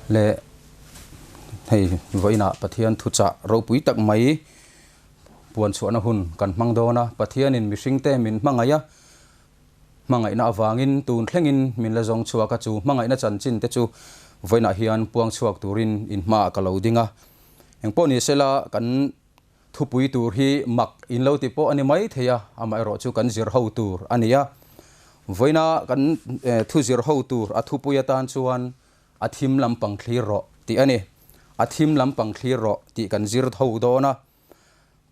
Le hei vawiinah Pathian thuchah ropui tak mai puan chhuahna hun kan hmang dawn a, Pathianin mihringte min hmangaih a, hmangaihna avangin tun thlengin min la zawng chhuak a, chu hmangaihna chanchin te chu vawiinah hian puang chhuak turin in hmaah ka lo ding a. Engpawh ni sela kan Thupui tur hi mak in lo ti pawh a ni mai thei a, amaherawh chu kan zir ho tur a ni a. Vawiina kan thu zir ho tur a thupui atan chuan a thim lampang thlir rawh tih a ni. A thim lampang thlir rawh tih kan zir ho dawn a.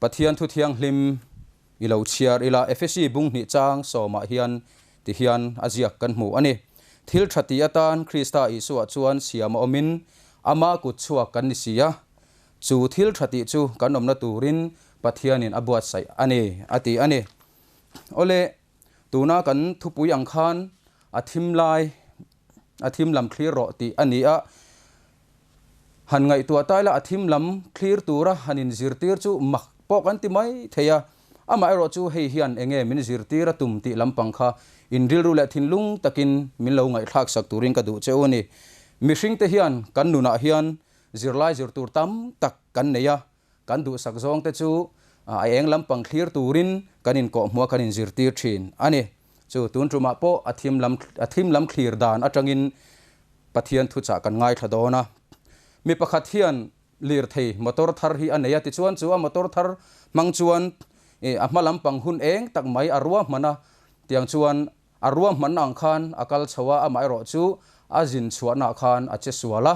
Pathian thu thianghlim i lo chhiar ila Efesi bung hnih chang sawmah hian ti hian a ziak kan hmu a ni. Thil tha ti atan Krista Isua chuan siam a awmin ama kut chhuak kan ni si a. Chu thil tha tih chu kan awmna turin Pathianin a buatsaih a ni, a ti a ni. Awle, tuna kan thupui ang khan a thim lai, a thim lam thlir rawh tih a ni a. Han ngaihtuah tai la a thim lam thlir tura han inzirtir chu mak pawh kan ti mai thei a. Amaherawh chu hei hian enge min zirtir a tum tih lampang kha in rilru leh thinlung takin min lo ngaihthlaksak turin ka duh che u a ni. Mihringte hian kan nunah hian Zirlai zir tur tam tak kan nei a, kan duhsak zawngte chu a eng lampang thlir turin kan inkawhhmuh a, kan inzirtir thin a ni. Chu tun tumah pawh a thim lam a thim lam thlir dan atangin Pathian thuchah kan ngaithla dawn a. Mi pakhat hian lirthei motor thar hi a nei a, tichuan chu a motor thar hmang chuan a hma lampang hun eng tak mai a ruahman a, tiang chuan A ruahmanna ang khan a kal chho a, amaherawh chu a zin chhuahnaah khan a che sual a,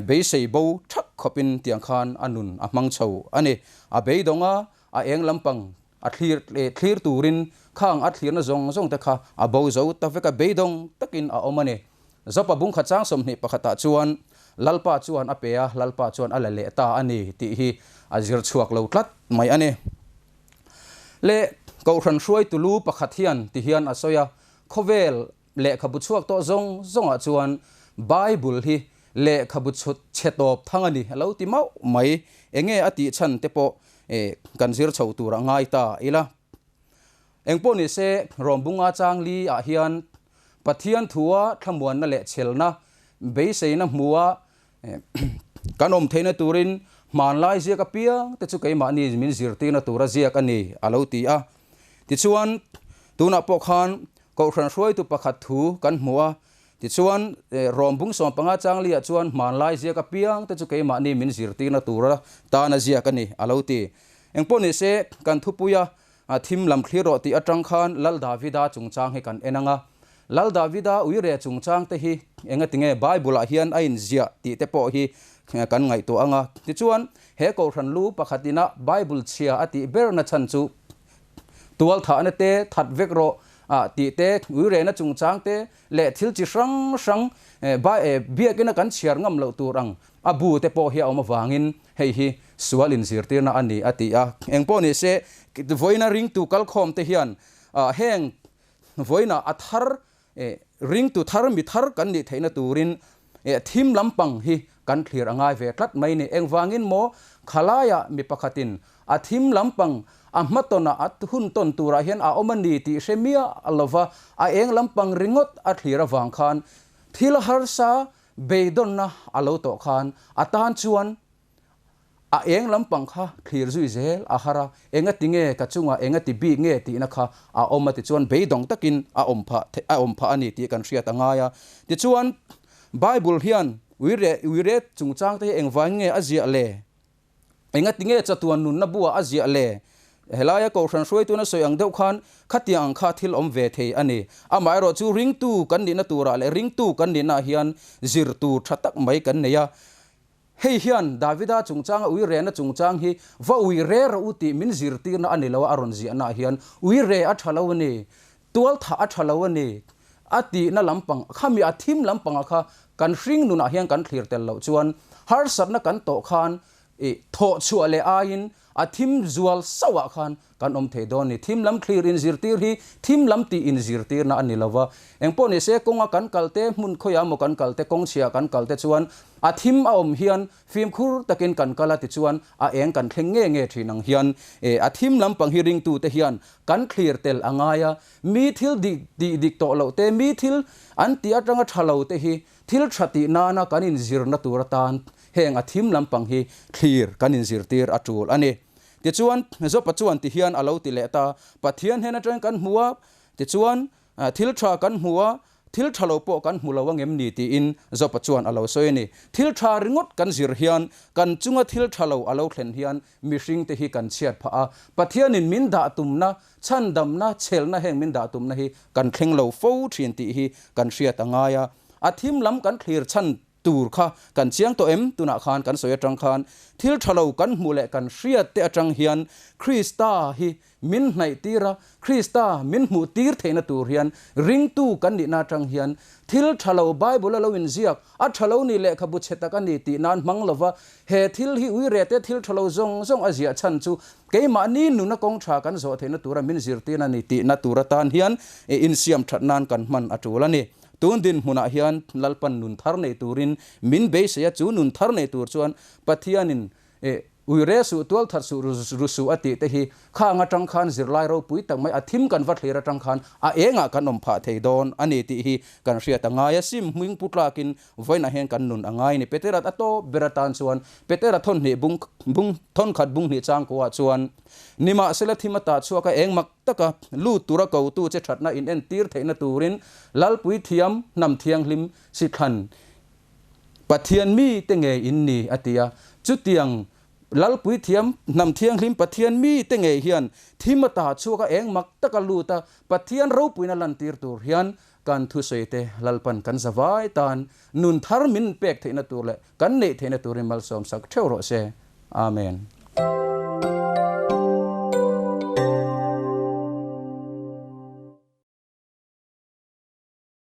beisei bo thak khawpin tiang khan a nun a hmang chho a ni. A beidawng a, a eng lampang a thlir thlir turin khang a thlirna zawng zawng te kha a bo zo ta vek a, beidawng takin a awm a ni. Zopa bungkhat chang 21 ah chuan Lalpa chuan a pe a, Lalpa chuan a la leh ta a ni tih hi a zir chhuak lo tlat mai a ni. Le Kohhran hruaitu lu pakhat hian ti hian a sawi a, Khawvel lehkhabu chhuak tawh zawng zawngah chuan Bible hi lehkhabu chhe tawp thang a ni a lo ti mauh mai. Enge a tih chhan te pawh kan zir chho tur a ngai ta ila. Engpawh ni se, Rawmbunga chang li ah hian Pathian thua thlamuanna leh chhelna beiseina hmua Kan awm theihna turin hmanlai ziak apiang te chu keimahni min zirtirna tura ziak a ni, a lo ti a. Tichuan, tunah pawh khan Kohhran hruaitu pakhat thu kan hmu a. Tichuan, Rom bung 15 changli-ah chuan hmanlai ziak apiang te chu keimahni min zirtirna tura tana ziak a ni, a lo ti. Engpawh nise, kan thupuia thim lam thlir rawh tih atang khan Lal Davida chungchang hi kan en ang a. Lal Davida uire chungchang te hi engatinge Bible ah hian a inziah tih te pawh hi kan ngaihtuah ang a. Tichuan, he kohhran lu pakhat ina Bible chhia a tih berna chhan chu tualthahna te, that vek rawh tih te, uirena chungchang te leh thil chi hrang hrang biakina kan chhiar ngam loh tur ang a bu te pawh hi a awm avangin hei hi sual inzirtirna a ni a ti a. Engpawh ni se, vawiina ringtu kalkhawm te hian heng vawiina a thar ringtu thar mi thar kan nih theihna turin thim lampang hi kan thlir a ngai ve tlat mai ni. Engvangin maw khalaiah mi pakhatin a thim lampang a hmatawnah a hun tawn turah hian a awm a ni tih hre miah lova a eng lampang ringawt a thlir avang khan thil harsa Beidawnna a lo tawh khan a tan chuan a eng lampang kha thlir zui zel a har a, enga ti nge ka chungah enga ti bik nge tihna kha a awm a tichuan beidawng takin a awm phah a awm phah a ni tih kan hriat a ngai a. Tichuan Bible hian uire uire chungchang te hi engvangin nge a ziah le? Enga ti nge chatuan nunna buah a ziah le? Helaia Kohhran hruaituna sawi ang deuh khan khatiang ang kha thil awm ve thei a ni. Amaherawh chu ringtu kan nihna turah leh ringtu kan nihnaah hian zir tur tha tak mai kan nei a. Hei hian Davida chungchanga ui rehna chungchang hi va ui re rawh u tih min zirtirna a ni lo a, a rawn ziahnaah hian ui re a tha lo a ni, tual thah a tha lo a ni a tihna lampang khami a thim lampangah kha kan hring nunah hian kan thlir tel loh chuan harsatna kan tawh khan i thawh chhuah leh aiin a thim zual sauh ah khan kan awm thei dawn ni. Thim lam thlir inzirtir hi thim lam tih inzirtirna a ni lo va. Engpawh ni se kawnga kan kal te, hmun khawiah emaw kan kal te, kawng chhiah kan kal te chuan a thim a awm hian fimkhur takin kan kal a tichuan a eng kan thleng nge nge thin ang hian a thim lampang hi ringtute hian kan thlir tel a ngai a. Mi thil dik tih dik tawh loh te, mi thil an tih atanga tha lo te hi thil tha tih nana kan inzirna tur atan heng a thim lampang hi thlir kan inzirtir a tul a ni. Tichuan, Jopa chuan ti hian a lo ti leh ta, Pathian hnen atangin kan hmu a, tichuan, thil tha kan hmu a, thil tha lo pawh kan hmu lo angem ni tiin Jopa chuan a lo sawi a ni. Thil tha ringawt kan zir hian kan chunga thil tha lo a lo thlen hian mihringte hi kan chhiat phah a, Pathianin min dah tumna, chhandamna, chhelna heng min dah tumna hi kan thleng lo fo thin tih hi kan hriat a ngai a. A thim lam kan thlir chhan tur kha kan chiang tawh em? Tunah khan kan sawi atang khan thil tha lo kan hmuh leh kan hriat te atang hian Krista hi min hnaih tir a, Krista min hmuh tir theihna tur hian ringtu kan nihna atang hian thil tha lo Bible a lo inziak, a tha lo ni lehkhabu chhe tak a ni tih nan hmang lova he thil hi uirete thil tha lo zawng zawng a ziah chhan chu keimahni nuna kawng tha kan zawh theihna tura min zirtirna a ni tihna tur atan hian insiam that nan kan hman a tul a ni. Tun dinhmunah hian Lalpan nun thar nei turin min beisei a, chu nun thar nei tur chuan Pathianin ui re suh, tual that suh, ru suh a tih te hi khang atang khan zirlai ropui tak mai a thim kan va thlir atang khan a engah kan awm phah thei dawn a ni tih hi kan hriat a ngai a, sim hming pu tlakin vawiinah hian kan nun a ngai a ni. Petera a tawp ber atan chuan Petera thawnhnih bung bung thawnkhat bung hnih changkuah chuan Nimahsela thim a tah chhuak a eng mak taka lut tura kotu che thatna in entir theihna turin Lalpui thiam hnam thianghlim si thlan Pathian mi te ngei in ni a ti a. Chutiang Lalpui thiam hnam thianghlim Pathian mi te ngei hian thim a tah chhuak a eng mak taka lut a Pathian ropuina lantir tur hian kan thusawi te Lalpan kan zavai tan nun thar min pek theihna tur leh kan neih theihna turin malsawmsak theuh rawh se. Amen.